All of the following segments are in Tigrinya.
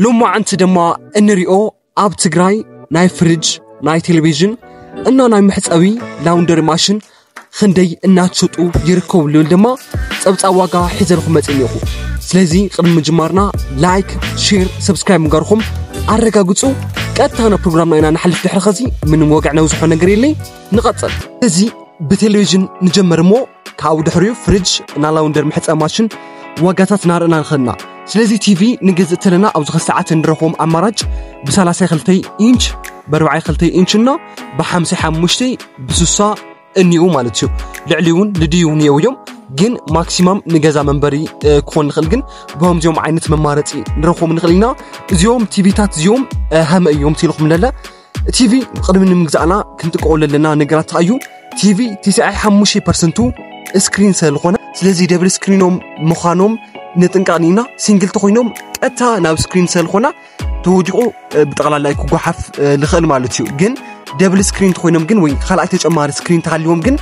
ሎማዓንቲ ድማ እንሪኦ ኣብ ትግራይ ናይ ፍሪጅ፣ ናይ ቴሌቪዥን እና ናይ መሕፀቢ ላውንደሪ ማሽን ክንደይ እናተሸጡ ይርከቡ ልብል ድማ ፀብፃብ ዋጋ ሒዘልኩም መፅእ እኒኹ። ስለዚ ቅድሚ ምጅማርና ላይክ፣ ሼር፣ ሰብስክራይብ ምግባርኩም ኣረጋግፁ። ቀጥታ ናብ ፕሮግራምና ኢና ንሓልፍ። ድሕሪ ኸዚ ምንም ወግዕ ነብዝሖ ነገር የለይ። ንቐፅል። እዚ ብቴሌቪዥን ንጀምር እሞ ካብኡ ድሕሪኡ ፍሪጅ እና ላውንደር መሕፀቢ ማሽን ዋጋታት እናረእና ንኸድና። ስለዚ ቲቪ ንገዝእ ተለና ኣብዚ ኸዚ ሰዓት እንረኽቦም ኣማራጭ ብ ሰላሳ ክልተ ኢንች፣ ብ ኣርባዓ ክልተ ኢንች እና ብ ሓምሳ ሓሙሽተ ብ ስሳ እኒኡ ማለት እዩ። ልዕሊ እውን ልድዩ እውን እኒኡ እዮም። ግን ማክሲማም ንገዛ መንበሪ ክኾን ንኽእል። ግን ብኸምዚኦም ዓይነት መማረፂ ንረኽቦም ንኽእል ኢና። እዚኦም ቲቪታት እዚኦም ሃመ እዮም ትልኹም ለለ ቲቪ ቅድሚ ንምግዛእና ክንጥቀቆ ለለና ነገራት እዩ። ቲቪ ትስዓይ ሓሙሽተ ፐርሰንቱ ስክሪን ስለዝኾነ፣ ስለዚ ደብል ስክሪኖም ምዃኖም ንጥንቃቕ ኢና። ሲንግል ተኾይኖም ቀጥታ ናብ ስክሪን ስለዝኾና ተወዲቑ ብጠቕላላይ ክጓሓፍ ልኽእል ማለት እዩ። ግን ደብል ስክሪን ተኾይኖም ግን ወይ ካልኣይ ተጨማሪ ስክሪን ተሃልዎም ግን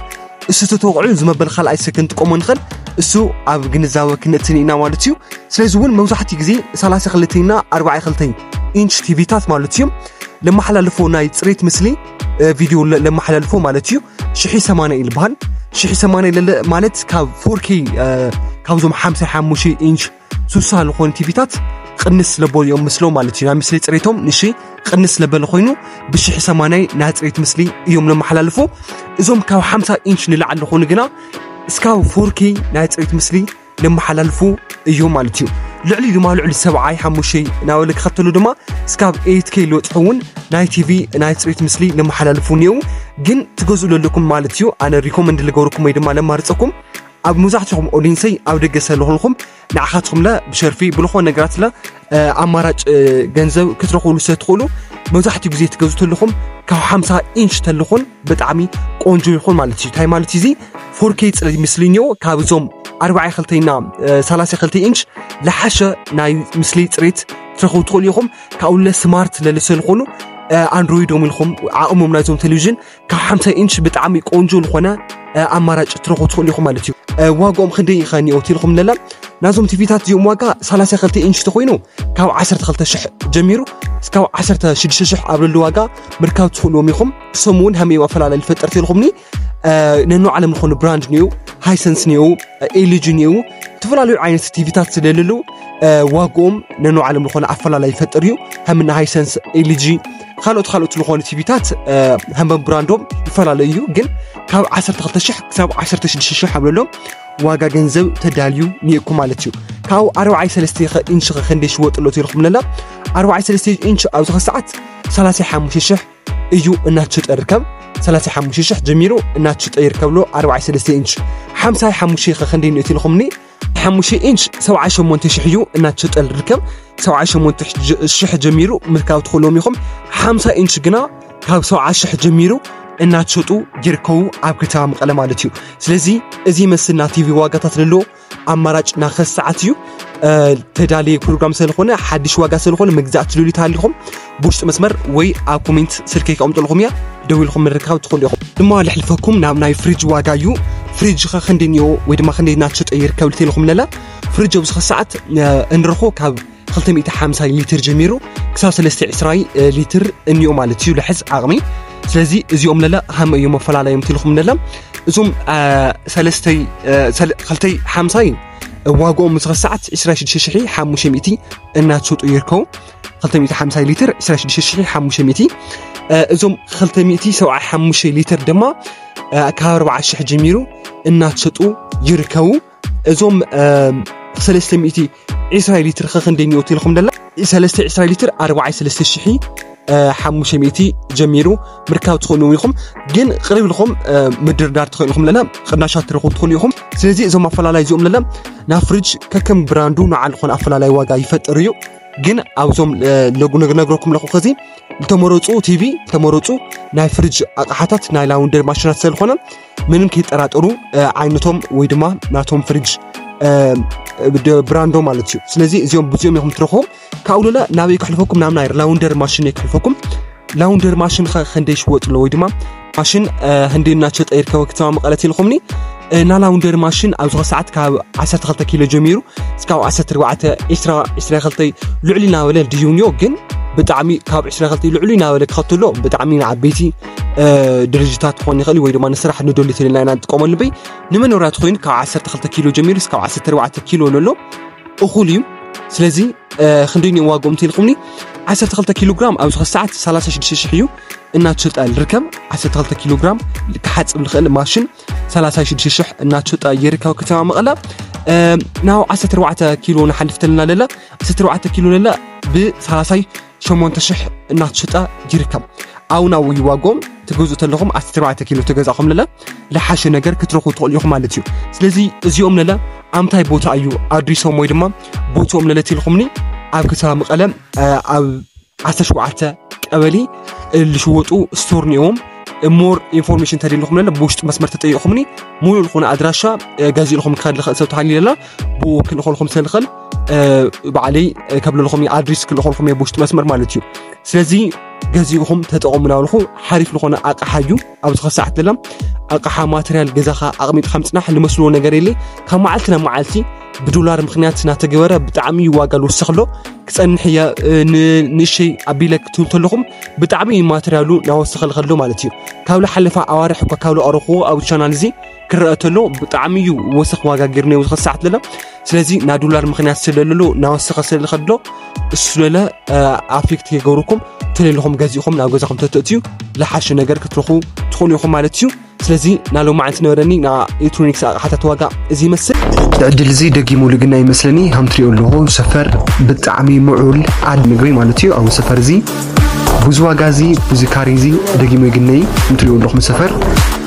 እሱ ተተወቕዑ ዝመበል ካልኣይ ሰከንድ ጥቀሞ ንኽእል እሱ ኣብ ግንዛበ ክንእትን ኢና ማለት እዩ። ስለዚ እውን መብዛሕትኡ ግዜ ሰላሳ ክልተ እና ኣርባዓ ክልተ ኢንች ቲቪታት ማለት እዩ ለመሓላልፎ ናይ ፅሬት ምስሊ ቪድዮ ለመሓላልፎ ማለት እዩ ሽሒ ሰማንያ ይልበሃል። ሽሒ ሰማንያ ለለ ማለት ካብ ፎር ኬ ካብዞም ሓምሳ ሓሙሽተ ኢንች ሱሳ ዝኾኑ ቲቪታት ቅንስ ለቦ እዮም ምስሎ ማለት እዩ። ናይ ምስሊ ፅሬቶም ንሺ ቅንስ ለበለ ኮይኑ ብሽሒ ሰማንያ ናይ ፅሬት ምስሊ እዮም ለመሓላልፎ። እዞም ካብ ሓምሳ ኢንች ንላዕሊ ዝኾኑ ግና እስካብ ፎር ኬ ናይ ፅሬት ምስሊ ለመሓላልፉ እዮም ማለት እዩ። ልዕሊ ድማ ልዕሊ ሰብዓይ ሓሙሽተ ናበለ ክኸተሉ ድማ እስካብ ኤይት ኬ ልበፅሑ እውን ናይ ቲቪ ናይ ፅሬት ምስሊ ለመሓላልፉ እኒው። ግን ትገዝኡ ለለኩም ማለት እዩ ኣነ ሪኮመንድ ልገብርኩም ወይ ድማ ለማርፀኩም ኣብ መብዛሕትኹም ኦዲንሰይ ኣብ ደገ ሰለኹልኩም ንዓኻትኹምለ ብሸርፊ ብልኾ ነገራትለ ኣማራጭ ገንዘብ ክትረኽብሉ ስለ ትኽእሉ መብዛሕትኡ ግዜ ትገዝኡ ተለኹም ካብ ሓምሳ ኢንች ተለኹን ብጣዕሚ ቆንጆ ይኹን ማለት እዩ። እንታይ ማለት እዚ ፎር ኬ ፅሬት ምስሊኒዮ ካብ እዞም ኣርባዓ ክልተ እና ሰላሳ ክልተ ኢንች ለሓሸ ናይ ምስሊ ፅሬት ትረኽቡ ትኽእሉ ኢኹም። ካብኡ ለ ስማርት ለልሰ ዝኾኑ ኣንድሮይዶም ኢልኹም ዓቕሞም ናይዞም ቴሌቪዥን ካብ ሓምሳ ኢንች ብጣዕሚ ቆንጆ ዝኾነ ኣማራጭ ትረኽቡ ትኽእሉ ኢኹም ማለት እዩ። ዋጋኦም ክንደይ ይኸኒኦ ትልኹም ለላ ናዞም ቲቪታት እዚኦም ዋጋ ሰላሳ ክልተ ኢንች ተኾይኑ ካብ ዓሰርተ ክልተ ሽሕ ጀሚሩ እስካብ ዓሰርተ ሽዱሽተ ሽሕ ኣብ ልሉ ዋጋ ምርካብ ትኽእልዎም ኢኹም። እሶም እውን ሃመይ ኣፈላለይ ልፈጠር ተልኹምኒ ነኖ ዓለም ዝኾኑ ብራንድ ኒው ሃይሰንስ ኒው ኤልጂ ኒው ዝተፈላለዩ ዓይነት ቲቪታት ስለልሉ ዋግኦም ነኖ ዓለም ዝኾነ ኣፈላለይ ይፈጥር እዩ። ከምና ሃይሰንስ ኤልጂ ካልኦት ካልኦት ዝኾኑ ቲቪታት ሃምበም ብራንዶም ይፈላለዩ እዩ። ግን ካብ ዓሰርተ ክልተ ሽሕ ክሳብ ዓሰርተ ሽዱሽተ ሽሕ ኣብ ለሎም ዋጋ ገንዘብ ተዳልዩ ኒእኩ ማለት እዩ። ካብኡ ኣርባዓይ ሰለስተ ኢንሽ ኸ ክንደይ ሽወጥ ኣሎ ትልኩም ለላ ኣርባዓይ ሰለስተ ኢንሽ ኣብዚ ኸ ሰዓት ሰላሳ ሓሙሽተ ሽሕ እዩ እናትሸጠ ይርከብ። ሰላሳ ሓሙሽተ ሽሕ ጀሚሩ እናትሸጠ ይርከብ ኣሎ ኣርባዓይ ሰለስተ ኢንሽ። ሓምሳ ሓሙሽተ ኸ ክንደይ ኒእቲ ኢልኹምኒ ሓሙሽተ ኢንሽ ሰብዓ ሸሞንተ ሽሕ እዩ እናትሸጠ ዝርከብ። ሰብዓ ሸሞንተ ሽሕ ጀሚሩ ምርካብ ትኽእሎም ኢኹም። ሓምሳ ኢንሽ ግና ካብ ሰብዓ ሽሕ ጀሚሩ እናትሸጡ ይርከቡ ኣብ ከተማ መቐለ ማለት እዩ። ስለዚ እዚ ይመስልና ቲቪ ዋጋታት ለሎ ኣማራጭ ናኸ ሰዓት እዩ ተዳለየ ፕሮግራም ስለዝኾነ ሓድሽ ዋጋ ስለዝኾነ መግዛእቲ ትልሉ ተሃሊኹም ብውሽጢ መስመር ወይ ኣብ ኮሜንት ስልከይ ከቐምጠልኹም እያ ደዊልኹም ምርካብ ትኽእሉ ኢኹም። ድማ ልሕልፈኩም ናብ ናይ ፍሪጅ ዋጋ እዩ። ፍሪጅ ኸ ክንደይ እኒኦ ወይ ድማ ክንደይ እናተሸጠ ይርከብ ልተልኹም ለላ ፍሪጅ ኣብዚ ኸ ሰዓት እንረኽቦ ካብ ክልተ ሚእቲ ሓምሳ ሊትር ጀሚሩ ክሳብ ሰለስተ ዕስራ ሊትር እኒኦ ማለት እዩ ልሕዝ ዓቕሚ። ስለዚ እዚኦም ለለ ሃመ እዮም ኣፈላለዮም ትልኹም ለለ እዞም ሰለስተይ ክልተይ ሓምሳይ ዋግኦም ምስ ኸ ሰዓት ዕስራ ሽዱሽተ ሽሕ ሓሙሽተ ሚእቲ እናተሸጡ ይርከቡ። ክልተ ሚእቲ ሓምሳ ሊትር ዕስራ ሽዱሽተ ሽሕ ሓሙሽተ ሚእቲ እዞም ክልተ ሚእቲ ሰብዓ ሓሙሽተ ሊትር ድማ ካብ ኣርባዓ ሽሕ ጀሚሩ እናተሸጡ ይርከቡ። እዞም ሰለስተ ሚእቲ ዕስራ ሊትር ኸ ክንደይ እኒኦ ትልኹም ደላ ሰለስተ ዕስራ ሊትር ኣርባዓ ሰለስተ ሽሕ ሓሙሽተ ሚእቲ ጀሚሩ ምርካብ ትኽእሉ ኢኹም። ግን ቅርብ ኢልኹም ምድርዳር ትኽእሉ ኢኹም ለለ ቅናሻት ትረኽቡ ትኽእሉ ኢኹም። ስለዚ እዞም ኣፈላላይ እዚኦም ለለ ናብ ፍሪጅ ከከም ብራንዱ ንዓል ዝኾነ ኣፈላላይ ዋጋ ይፈጥር እዩ። ግን ኣብዞም ነግረኩም ለኹ ኸዚ ዝተመረፁ ቲቪ ዝተመረፁ ናይ ፍሪጅ ኣቕሓታት ናይ ላውንደሪ ማሽናት ስለዝኾነ ምንም ከይጠራጠሩ ዓይነቶም ወይ ድማ ናቶም ፍሪጅ ብራንዶ ማለት እዩ። ስለዚ እዚኦም ብዙኦም ኢኹም ትረኽቦም። ካብኡ ለለ ናበይ ክሕልፈኩም ናብ ናይ ላውንደሪ ማሽን እየ ክሕልፈኩም። ላውንደሪ ማሽን ኸ ክንደይ ሽወጥ ኣሎ ወይ ድማ ማሽን ህንደይ እናተሸጠ ይርከበ ከተማ መቐለ ተልኹምኒ ናላውንደሪ ማሽን ኣብዚ ሰዓት ካብ ዓሰርተ ክልተ ኪሎ ጀሚሩ እስካብ ዓሰርተ ኣርባዕተ፣ ዕስራ፣ ዕስራ ክልተ ልዕሊ እናበለ ድዩ እኒኦ። ግን ብጣዕሚ ካብ ዕስራ ክልተ ልዕሊ እናበለ ክኸተሎ ብጣዕሚ ንዓበይቲ ድርጅታት ክኾን ይኽእል ወይ ድማ ንስራሕ ንደሊ ተለና ኢና ንጥቀመሉ። በይ ንመኖርያ ትኾይኑ ካብ ዓሰርተ ክልተ ኪሎ ጀሚሩ እስካብ ዓሰርተ ኣርባዕተ ኪሎ ነሎ እኹል እዩ። ስለዚ ክንደይ ዋግኦም እንተልኩምኒ፣ ዓሰርተ ክልተ ኪሎ ግራም ኣብዚ ሰዓት ሰላሳ ሽዱሽተ ሽሕ እዩ እናተሸጠ ዝርከብ። ዓሰርተ ክልተ ኪሎ ግራም ክሓፅብ ዝኽእል ማሽን ሰላሳ ሽዱሽተ ሽሕ እናተሸጠ ይርከብ። ከተማ መቐለ ናብ ዓሰርተ ኣርባዕተ ኪሎ ንሓልፍ ተልና ለለ ዓሰርተ ኣርባዕተ ኪሎ ለለ ብ ሰላሳ ሸሞንተ ሽሕ እናተሸጠ ይርከብ። ኣው ናብ ዋጎም ትገዝኡ ተለኹም ዓሰርተ ኣርባዕተ ኪሎ ተገዛኹም ለለ ዝሓሸ ነገር ክትረኽቡ ትኽእሉ ኢኹም ማለት እዩ። ስለዚ እዚኦም ለለ ኣምታይ ቦታ እዩ ኣድሪሶም ወይ ድማ ቦትኦም ለለ ትልኩምኒ ኣብ ከተማ መቐለ ኣብ ዓሰርተ ሸውዓተ ቀበሊ ዝሽወጡ ስቶር ኒኦም ሞር ኢንፎርሜሽን ተደልኹም ለለ ብውሽጢ መስመር ተጠይቑምኒ ሙሉእ ዝኾነ ኣድራሻ ገዚእልኹም ክኸድ ልኽእል ሰብ ተሃልዩ ለላ ብኡ ክልኸልኹም ሰልኸል ባዕለይ ከብለልኹም ኣድሪስ ክልኸልኹም ብውሽጢ መስመር ማለት እዩ። ስለዚ ገዚእኹም ተጠቐሙ ናብልኹ ሓሪፍ ዝኾነ ኣቕሓ እዩ። ኣብዚ ሰዓት ለላ ኣቕሓ ማተርያል ገዛኻ ኣቕሚጥካ ምጽናሕ ልመስሎ ነገር የለ። ካብ መዓልቲ ናብ መዓልቲ ብዶላር ምኽንያት እናተገበረ ብጣዕሚ እዩ ዋጋ ልወሰኽ ኣሎ። ክጸንሕ እየ ንእሸይ ኣቢለ ክትብል ተለኹም ብጣዕሚ እዩ ማተርያሉ ናወሰኸ ልኸሎ ማለት እዩ። ካብ ዝሓለፈ ኣዋርሕ እኳ ካብ ዝቐረኹዎ ኣብ ቻናል እዚ ክረአ ተሎ ብጣዕሚ እዩ ወሰኽ ዋጋ ገይሩ ነይ ወሰኸ ሰዓት ለለ። ስለዚ ናብ ዶላር ምኽንያት ስለለሎ ናወሰኸ ስለልኸሎ እሱ ለለ ኣፌክት የገብርኩም ተለለኹም ገዚእኹም ናብ ገዛኹም ተተእትዩ ዝሓሸ ነገር ክትረኹ ትኽእሉ ኢኹም ማለት እዩ። ስለዚ ናሎም መዓልቲ ነበረኒ ና ኤሌክትሮኒክስ ኣቕሓታት ዋጋ እዚ ይመስል። ዕድል እዚ ደጊሙ ልግና ይመስለኒ። ሃም ትሪኦ ኣለኹ ሰፈር ብጣዕሚ ምዑል ዓድ ምግቢ ማለት እዩ። ኣብ ሰፈር እዚ ብዙ ዋጋ እዚ ብዙ ካሬ እዚ ደጊሙ ይግነይ። እንትሪኦ ኣለኹም ሰፈር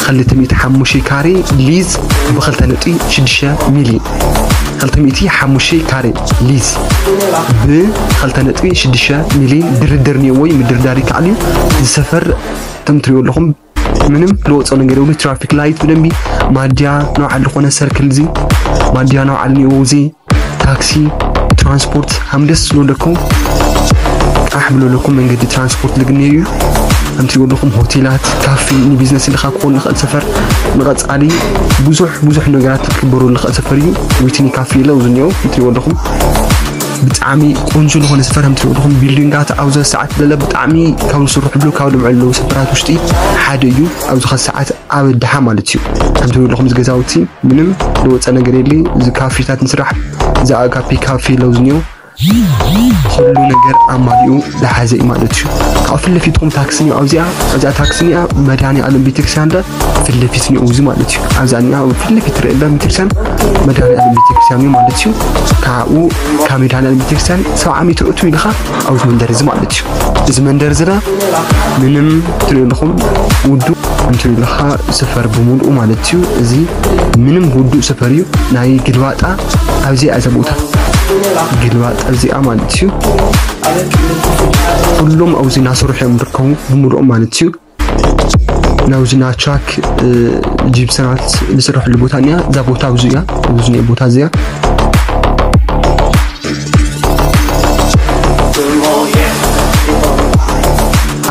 ክልተ ሚእቲ ሓሙሽተ ካሬ ሊዝ ብክልተ ነጥቢ ሽዱሽተ ሚሊዮን፣ ክልተ ሚእቲ ሓሙሽተ ካሬ ሊዝ ብክልተ ነጥቢ ሽዱሽተ ሚሊዮን ድርድር ኒኦ ወይ ምድርዳር ይከኣል እዩ። እዚ ሰፈር ከም ትሪኦ ኣለኹም ምንም ልወፆ ነገር የብሉ። ትራፊክ ላይት ብደንቢ ማድያ ንባዕሉ ዝኾነ ሰርክል እዚ ማድያ ንባዕሉ ኒኦ እዚ ታክሲ ትራንስፖርት ሃምደስ ዝብለኩም ቃሕ ብለለኩም መንገዲ ትራንስፖርት ልግነዩ እዩ። ከምቲ ወደኹም ሆቴላት ካፌ ንቢዝነስ ኢልካ ክኾን ንኽእል ሰፈር ንቐፃሊ ብዙሕ ብዙሕ ነገራት ክትግበሩ ንኽእል ሰፈር እዩ። ዊትኒ ካፌ ኢለ ዝኒኦ ከምቲ ወደኹም ብጣዕሚ ቆንጆ ዝኾነ ሰፈር ከምቲ ወደኹም ቢልዲንጋት ኣብዚ ሰዓት ለለ ብጣዕሚ ካብ ዝስርሕሉ ካብ ልምዐሉ ሰፈራት ውሽጢ ሓደ እዩ። ኣብዚ ኸ ሰዓት ኣብ ድሓ ማለት እዩ። ከምቲ ወደኹም ዝገዛውቲ ምንም ዝወፀ ነገር የለ። እዚ ካፌታት ንስራሕ እዚ ኣጋፔ ካፌ ለው ዝኒኦ ኩሉ ነገር ኣማሊኡ ዝሓዘ እዩ ማለት እዩ። ካብ ፊት ለፊትኩም ታክሲ ኒኦ ኣብዚኣ ኣብዚኣ ታክሲ ኒኣ መድሃኒ ኣለም ቤተክርስትያን ደ ፊት ለፊት ኒኦ እዚ ማለት እዩ። ኣብዛ ኒኣ ፊት ለፊት ትረአ ዳ ቤተክርስትያን መድሃኒ ኣለም ቤተክርስትያን እዩ ማለት እዩ። ካብኡ ካብ መድሃኒ ኣለም ቤተክርስትያን ሰብዓ ሜትር እቱ ኢልኻ ኣብዚ መንደር እዚ ማለት እዩ። እዚ መንደር እዚ ዳ ምንም ትሪኦ ኣለኹም ውዱ እንትን ኢልኻ ሰፈር ብምሉኡ ማለት እዩ። እዚ ምንም ውዱእ ሰፈር እዩ። ናይ ግልባጣ ኣብዚኣ እዛ ቦታ ግልባጣ እዚኣ ማለት እዩ። ኩሎም ኣብዚ እናሰርሑ እዮም ዝርከቡ ብምሉኦም ማለት እዩ። ናብዚ ናቻክ እ፣ ጂፕሰናት ዝስረሐሉ ቦታ እኒኣ እዛ ቦታ ኣብዚ እያ። ኣብዚ ናይ ቦታ እዚኣ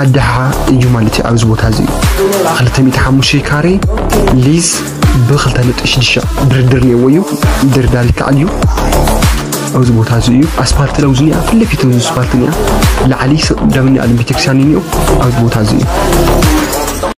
ኣድሓ እዩ ማለት እዩ። ኣብዚ ቦታ እዚ እዩ ክልተ ሚእቲ ሓሙሽተ ካሬ ሊዝ ብክልተ ነጥቢ ሽዱሽተ ድርድር ነይዎ እዩ። ድርዳር ይከኣል እዩ። ኣብዚ ቦታ እዚ እዩ ኣስፓልት ለውዚ ኒኣ ፊት ለፊት እዚ ኣስፓልት ኒኣ ላዕሊ ስቕ ደምኒ ኣለም ቤተክርስትያን እዩ ኣብዚ ቦታ እዚ እዩ።